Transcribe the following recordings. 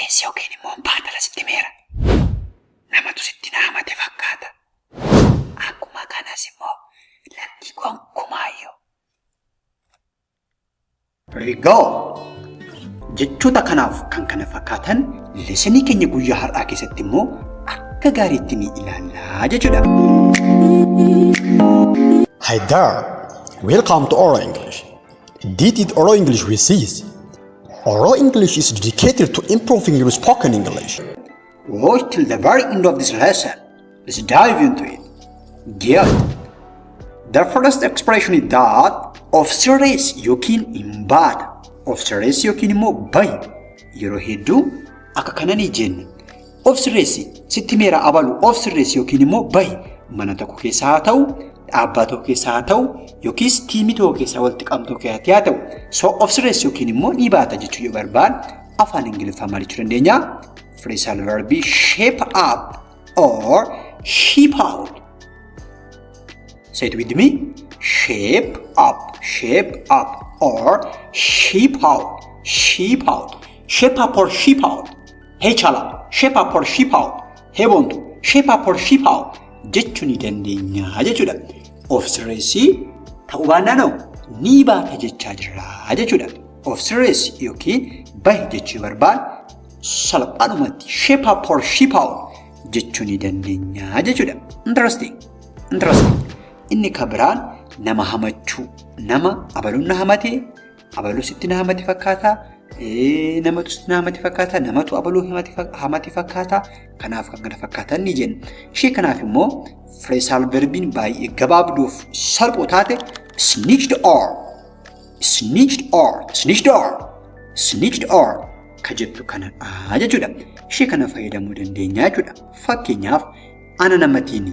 Sirreessi yookiin immoo baatala sitti meera. Namatu sitti na hamate fakkaata. Akkuma kanas immoo lakkii gonkumaayyuu. Here we go. Jechoota kanaaf kan kana fakkaatan lessonii keenya guyyaa har'aa keessatti immoo akka gaariitti ni ilaallaa jechuudha. Hi there. Welcome to Oro English. This is Oro English with Sis. Oro English is dedicated to improving your spoken English. Watch till the very end of this lesson. Let's dive into it. Good. The first expression is that of sirreessi yookiin hin baata. Of sirreessi yookiin immoo bahi. Yeroo hedduu akka kana ni jenna. Of sirreessi, sitti meera abalu, of sirreessi yookiin immoo bahi. Mana tokko keessa haa ta'u, dhaabbata tokko keessa haa ta'u, yookiis teamii tokko keessa walitti qabamtu tokko keessatti haa ta'u. So of sirreessi yookiin immoo ni baata jechuu yoo barbaanne afaan Ingiliffaa maal jechuu dandeenya? Phrasal verb shape up or ship out. Say it with me. Shape up, shape up, or ship out, ship out. Shape up or ship out. Hey Chala, shape up or ship out. Hey Bontu, shape up or ship out. Jechuu ni dandeenya jechuudha. Of sirreessii ta'uu baannaan ni baata jechaa jirra jechuudha. Of sirreessi yookiin bahi jechuu barbaanne salphaadhumatti shape up or ship out jechuu ni dandeenya jechuudha. Interesting. Interesting. Inni kan biraan nama hamachuu. Nama abaluun na hamate, abaluu sitti na hamate fakkaata, namatu sitti na hamate fakkaata, namatu abaluu hamate fakkaata. Kanaaf kan kana fakkaatan ni jenna. Ishee kanaaf immoo phrasal verbiin baay'ee gabaabduuf salphoo taate snitched on, snitched on, snitched on, snitched on ka jettu kanadha jechuudha. Ishee kana fayyadamuu dandeenya jechuudha. Fakkeenyaaf, ana namatiin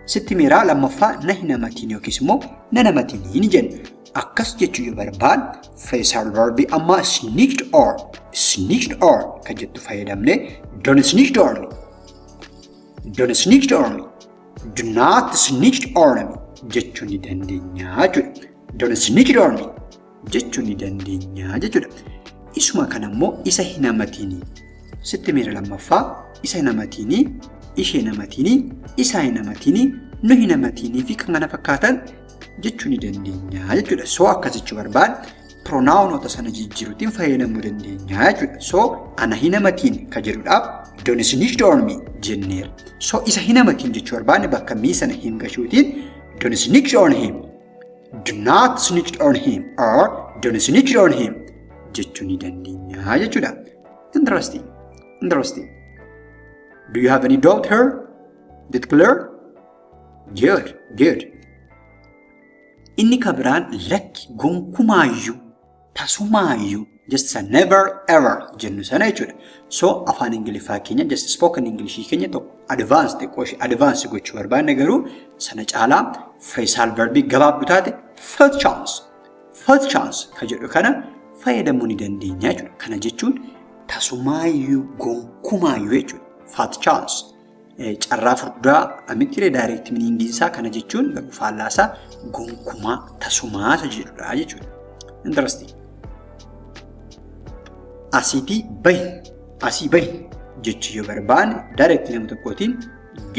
sitti miiraa, lammaffaa na hin hamatiin yookiis immoo na namatiin ni jenna. Akkas jechuu yoo barbaanne phrasal verbii ammaa snitched on, snitched on kan jettu fayyadamne, don't snitch on me, don't snitch on me, do not snitch on me jechuu ni dandeenya jechuudha. Don't snitch on me jechuu ni dandeenya jechuudha. Isuma kana immoo isa hin hamatiin, sitti miira, lammaffaa isa hin hamatiinii, ishee hin hamatiinii, isaa hin hamatiinii, nu hin hamatiinii fi kan kana fakkaatan jechuu ni dandeenya jechuudha. So akkas jechuu barbaanne pronounoota sana jijjiiruutiin fayyadamuu dandeenya jechuudha. So ana hin hamatiin ka jedhuudhaaf don't snitch on me jenneera. So isa hin hamatiin jechuu barbaanne bakka me sana hin gashuutiin don't snitch on him, do not snitch on him or don't snitch on him jechuu ni dandeenya jechuudha. Interesting. Interesting. Do you have any doubt here? Is it clear? Good, good. Inni kan biraan lakki gonkumaayyuu, tasumaayyuu, just a never ever jennu sana jechuudha. So afaan Ingiliffaa keenya, just spoken Englishii keenya tokko advance, xiqqoo ishee advance gochuu barbaanne garuu sana caalaa phrasal verbii gabaabduu taate fat chance, fat chance ka jedhu kana fayyadamuu ni dandeenya jechuudha. Kana jechuun tasumaayyuu, gonkumaayyuu jechuudha. Fat chance. Carraa furdaa miti direct meaning isaa, kana jechuun garuu faallaasaa gonkumaa, tasumaa isa jedhudha jechuudha. Interesting. Asiitii bahi, asii bahi jechuu yoo barbaanne direct nama tokkootiin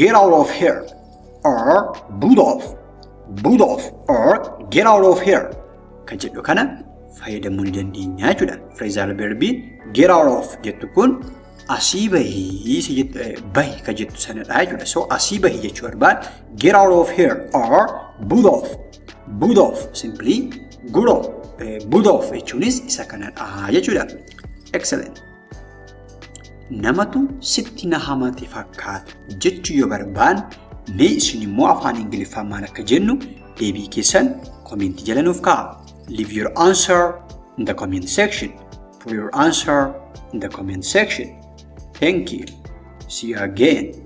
get out of here or boot off, boot off or get out of here kan jedhu kana fayyadamuu ni dandeenya jechuudha. Phrasal verbiin get out of jettu kun asii bahii bahi kan jettu sanadha jechuudha. So asii bahi jechuu barbaad get out of here or boot off, boot off, simply good off, boot off jechuunis isa kanadha jechuudha. Excellent. Namatu sitti na hamate fakkaata jechuu yoo barbaanne, mee isin immoo afaan Ingiliffaa maal akka jennu deebii keessan commentii jala nuuf kaa'a. Leave your answer in the comment section. Put your answer in the comment section. Thank you. See you again.